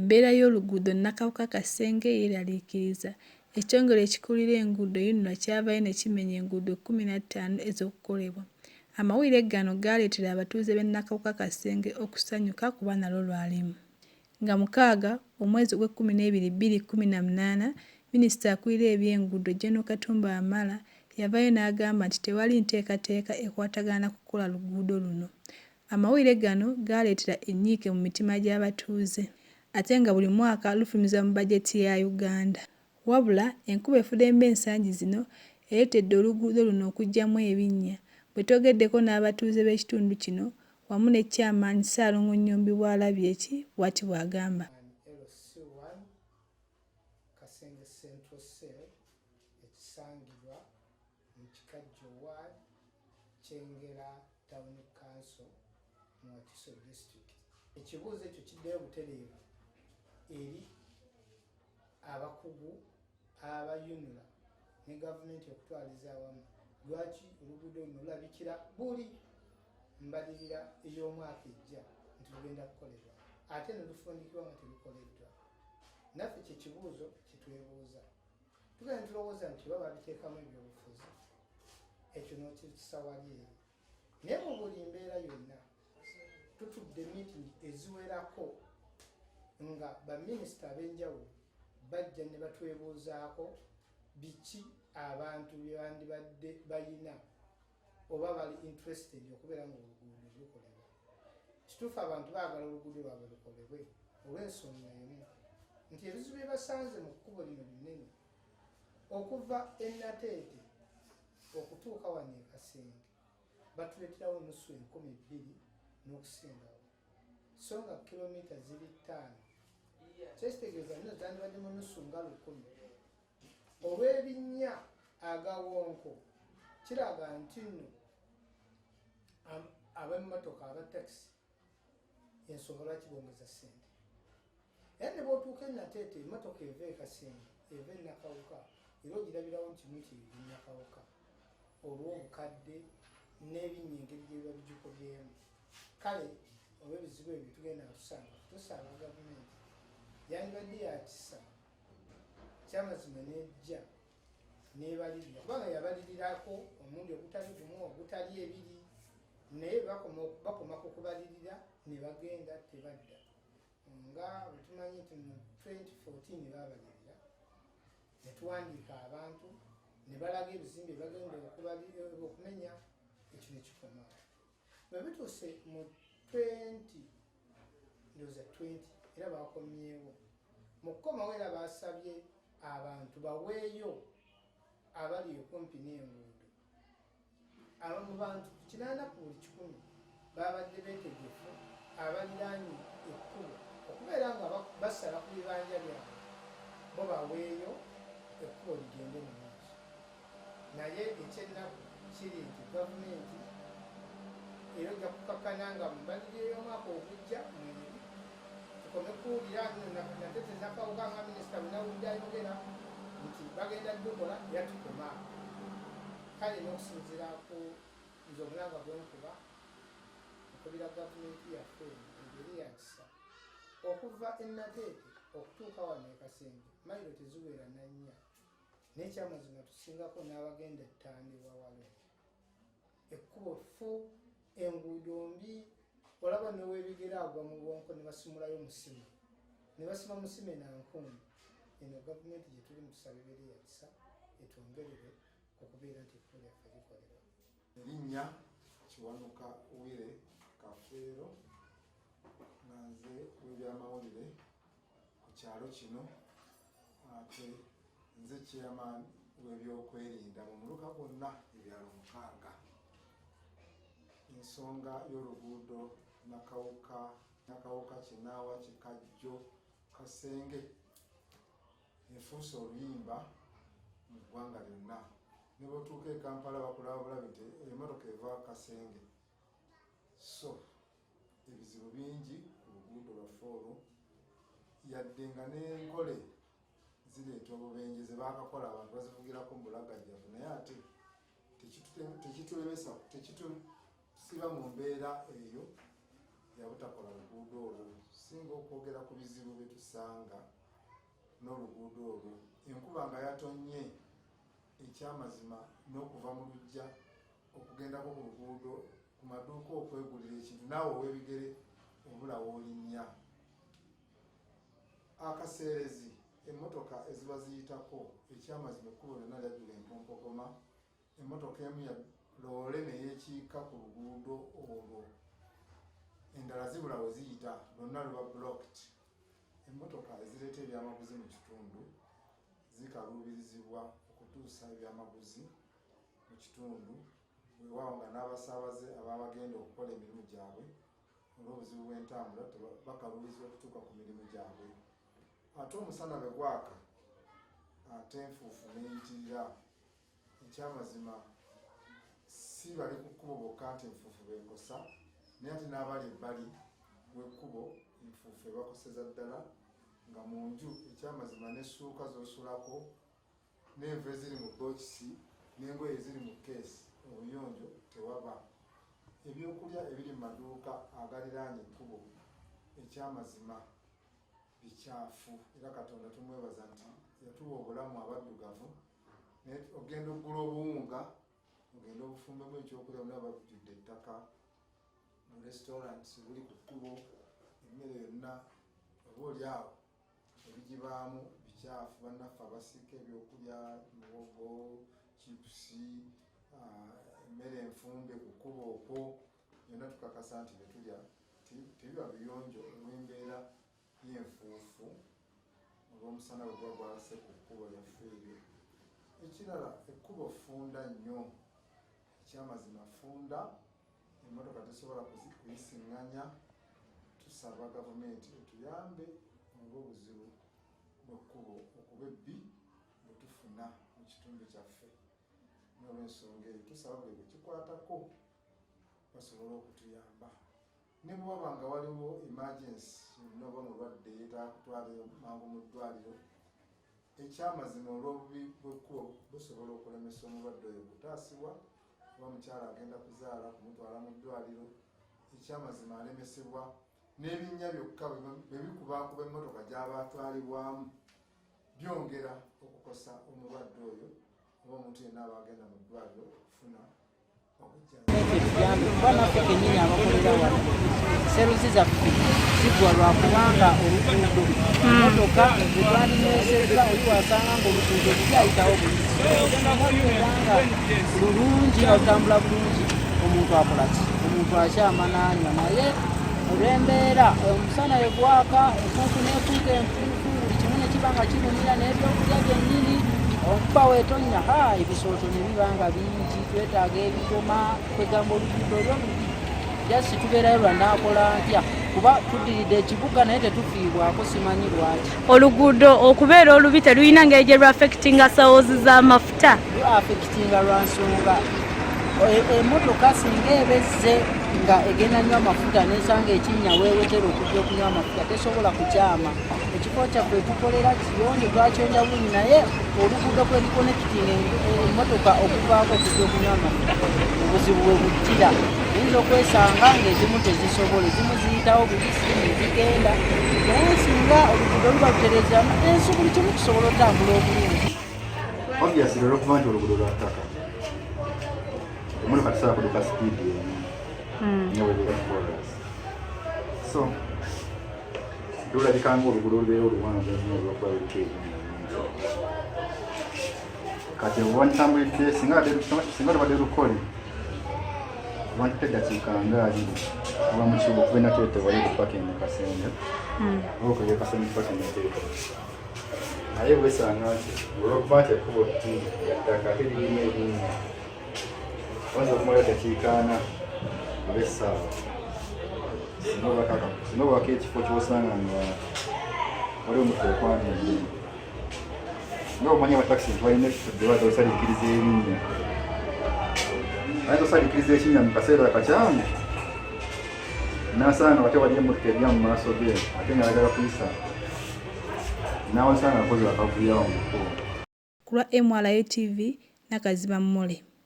Embeera y'oluguudo Nakawuka-Kasenge yeeraliikiriza. Ekitongole ekikulira enguudo UNRA kyavaayo ne kimenya enguudo 15 ez'okukolebwa. Amawulire gano gaaleetera abatuuze b'e Nakawuka-Kasenge okusanyuka kuba nalwo lwalimu. Nga 6, omwezi Ogwekkumineebiri 2018, Minisita akulira ebyenguudo, Gen. Katumba Wamala yavaayo n'agamba nti tewali nteekateeka ekwatagana na kukola luguudo luno. Amawulire gano gaaleetera ennyiike mu mitima gy'abatuuze. Ate nga buli mwaka lufulumizibwa mu bajeti ya Uganda. Wabula, enkuba efudemba ensangi zino ereetedde oluguudo luno okujjamu ebinnya. Bwe twogeddeko n'abatuuze b'ekitundu kino wamu ne Chairman Ssaalongo Nyombi Bwalabyeki bwati bw'agamba. LC1 Kasenge Central Cell ekisangibwa mu Kikajjo Ward, Kyengera Town Council mu Wakiso District. Ekibuuzo ekyo kiddayo butereevu eri abakugu aba UNRA ne gavumenti okutwaliza awamu, lwaki oluguudo luno lulabikira buli mbalirira ey'omwaka ejja nti lugenda kukolebwa ate ne lufundikibwa nga terukoleddwa? Naffe kye kibuuzo kye twebuuza. Tugenda tulowooza nti oba babiteekamu ebyobufuzi, ekyo n'okikisa wali eri. Naye mu buli mbeera yonna tutudde meeting eziwerako nga baminisita ab'enjawulo bajja ne batwebuuzaako biki abantu bye bandibadde bayina oba bali interested okubeera nga oluguudo lukolebwa. Kituufu abantu baagala oluguudo lwabwe lukolebwe olw'ensonga emu nti ebizibu bye basanze mu kkubo lino binene okuva e Nateete okutuuka wano e Kasenge batuleeterawo nusu 2000 n'okusingawo, so nga kilomita ziri 5, kyekitegeeza nno zandibadde mu nusu nga 1000. Olw'ebinnya agawonko kiraga nti nno ab'emmotoka aba takisi ensonga lwaki bongeza ssente. Era ne bw'otuuka e Nateete, emmotoka eva e Kasenge, eva e Nakawuka, era ogirabirawo nti nti eri Nakawuka olw'obukadde n'ebinnya engeri gye biba bigikobyemu. Kale olw'ebizibu ebyo tugenda tusanga tusaba gavumenti yandibadde yakisa kyamazima nejja nebalirira, kubanga yabalirirako omulundi ogutali gumu ogutali ebiri, naye bakoma ku kubalirira ne bagenda tebadda. Nga bwetumanyi nti mu 2014 babalirira ne tuwandiika abantu ne balaga ebizimbe bagenda okumenya, ekyo ne kikoma. Bwe bituuse mu 20 ndowooza 20 era bakomyewo. Mu kukomawo era basabye abantu baweeyo abali okumpi n'enguudo. Abo mu bantu 80 ku buli 100 babadde beetegefu abaliraanye ekkubo okubeera nga basala ku bibanja byabwe bo baweeyo ekkubo ligende mu maaso. Naye ekyennaku kiri nti gavumenti era ojja kukakkana nga mu mbalirira y'omwaka ogujja mweri tukome kuwulira nate tenakawuka nga minisita bwe nawulidde ayogera nti bagenda ddukola era tukoma. Kale n'okusinziira ku nze omulanga gwenkuba nkubira gavumenti yaffe eno ebeere ya kisa okuva e Nateete okutuuka wano e Kasenge mayiro teziwera na nnya, naye ekyamazima tusingako n'abagenda ettanda ewawalo. Ekkubo ffu, enguudo mbi, olaba n'ow'ebigere agwa mu bwonko ne basimulayo musima ne basima musime na nkumbi. Eno gavumenti gye tuli mutusaba ebeere ya kisa etwongerere okubeera nti ekkubo lyaffe likolebwa. Erinnya Kiwanuka Wire Kafeero, nga nze w'ebyamawulire ku kyalo kino, ate nze chairman w'ebyokwerinda mu muluka gwonna ebyalo 6. Ensonga y'oluguudo Nakawuka Kinaawa Kikajjo Kasenge efuuse oluyimba mu ggwanga lyonna. Ne bw'otuuka e Kampala bakulaba bulabi nti emmotoka eva Kasenge. So ebizibu bingi ku luguudo lwaffe olwo, yadde nga n'enkole zireeta obubenje ze baakakola abantu bazivugirako mu bulagajjavu, naye ate tekitusiba mu mbeera eyo ya butakola luguudo olwo. Singa okwogera ku bizibu bye tusanga n'oluguudo olwo, enkuba nga yatonnye, ekyamazima n'okuva mu luggya okugendako ku luguudo ku maduuka okwegulira ekintu naawe ow'ebigere obula w'olinnya. Akaseerezi emmotoka eziba ziyitako, ekyamazima ekkubo lyonna lyajjula empompogoma. Emmotoka emu ya loole ne yeekiika ku luguudo olwo, endala zibula we ziyita, lwonna luba blocked. Emmotoka ezireeta ebyamaguzi mu kitundu zikaluubirizibwa okutuusa ebyamaguzi mu kitundu, weewaawo nga n'abasaabaze ababa bagenda okukola emirimu gyabwe olw'obuzibu bw'entambula bakaluubirizibwa okutuuka ku mirimu gyabwe. Ate omusana bwe gwaka ate enfuufu n'eyitirira. Ekyamazima si bali ku kkubo bokka nti enfuufu beekosa, naye ate n'abali ebbali w'ekkubo enfuufu ebakoseza ddala. Nga mu nju ekyamazima n'essuuka z'osulako n'enva eziri mu bookisi n'engoye eziri mu keesi, obuyonjo tewaba. Ebyokulya ebiri mu maduuka agaliraanye ekkubo ekyamazima bikyafu, era Katonda tumwebaza nti yatuwa obulamu abaddugavu, naye ogenda okugula obuwunga ogenda obufumbemu ekyokulya bonna babijjudde ettaka. Mu restaurants buli ku kkubo emmere yonna oba oli awo ebigibaamu bikyafu. Bannaffe abasiika ebyokulya, muwogo, chipusi, emmere enfumbe ku kkubo okwo yonna, tukakasa nti byetulya tebiba biyonjo olw'embeera y'enfuufu olw'omusana bwe guba gwase ku kkubo lyaffe eryo. Ekirala, ekkubo ffunda nnyo, ekyamazima ffunda, emmotoka tesobola kuyisiŋŋanya. Tusaba gavumenti etuyambe olw'obuzibu bw'ekkubo okuba ebbi bwe tufuna mu kitundu kyaffe. N'olwensonga eyo tusaba buli bwe kikwatako basobole okutuyamba, ne bwe waba nga waliwo emergency yonna oba mulwadde yeetaaga kutwala mangu mu ddwaliro, ekyamazima olw'obubi bw'ekkubo busobola okulemesa omulwadde oyo okutaasibwa, oba mukyala agenda kuzaala kumutwala mu ddwaliro, ekyamazima alemesebwa n'ebinnya byokka bwe bikubaakuba emmotoka gy'aba atwalibwamu, byongera okukosa omulwadde oyo oba omuntu yenna aba agenda mu ddwaliro okufuna. Etuyambe kuba naffe kennyini abakolera wano sales zaffe zigwa lwakubanga oluguudo motoka zetwalinywesezza oli wasanga nga oluguudo lukyayitawo buyisi nga lulungi nga lutambula bulungi, omuntu akolaki, omuntu akyama n'anywa, naye olw'embeera omusana egwaka, enfuufu n'efuuka enfuufu, buli kimu ne kiba nga kirumira n'ebyokulya byennyini. Okuba weetonya ha ebisooto ne biba nga bingi, twetaaga ebigoma. Kwegamba oluguudo olwo lubi, just tubeerayo lwanaakola ntya kuba tuddiridde ekibuga naye tetufiibwako, simanyi lwaki. Oluguudo okubeera olubi terulina ngeri gye lwaffectinga sales z'amafuta? Affectinga lwa nsonga emmotoka singa eba ezze nga egenda nywa amafuta nesanga ekinnya weewetera okujja okunywa amafuta, tesobola kukyama. Ekifo kyaffe tukolera kiyonjo, twakyonja bulungi, naye oluguudo kwe luconnecting emmotoka okuvaako okujja okunywa amafuta, obuzibu bwe bujjira. Oyinza okwesanga ng'ezimu tezisobola, ezimu ziyitawo buyisi nezigenda, naye singa oluguudo luba lutereeza ensi, buli kimu kisobola otambula obulungi. Obviously olwokuba nti oluguudo lwa ttaka, emmotoka tesobola kudduka sipiidi emu nga bwebeera kolas, so lulabika nga oluguudo olubeera oluwanvu ennyo olwokuba luliko ebinnya bingi. Kati wantambulidde singa lubadde lukole, wantute eddakiika nga 20 oba mu kibuga okuva enateete wali kupaka eno Kasenge oba okuva e Kasenge kupaka enateete, naye wesanga nti olwokuba nti ekkubo tti lya ttaka ate lirimu ebinnya, oyinza okumala eddakiika 40 oba essaawa singa obako ekifo kyosanga nga waliwo omutu ekwanidde. Nga omanyi abatakisi nti balina ekifo gye baza osaliikiriza ebinnya, ayinza osaliikiriza ekinnya mu kaseera akakyamu n'asanga wate wali emmotoka ejja mu maaso ge ate nga ayagala kuyisa, n'awasanga akoze akavuyawo mu kkubo. Ku lwa MRA TV, Nakaziba Mmole.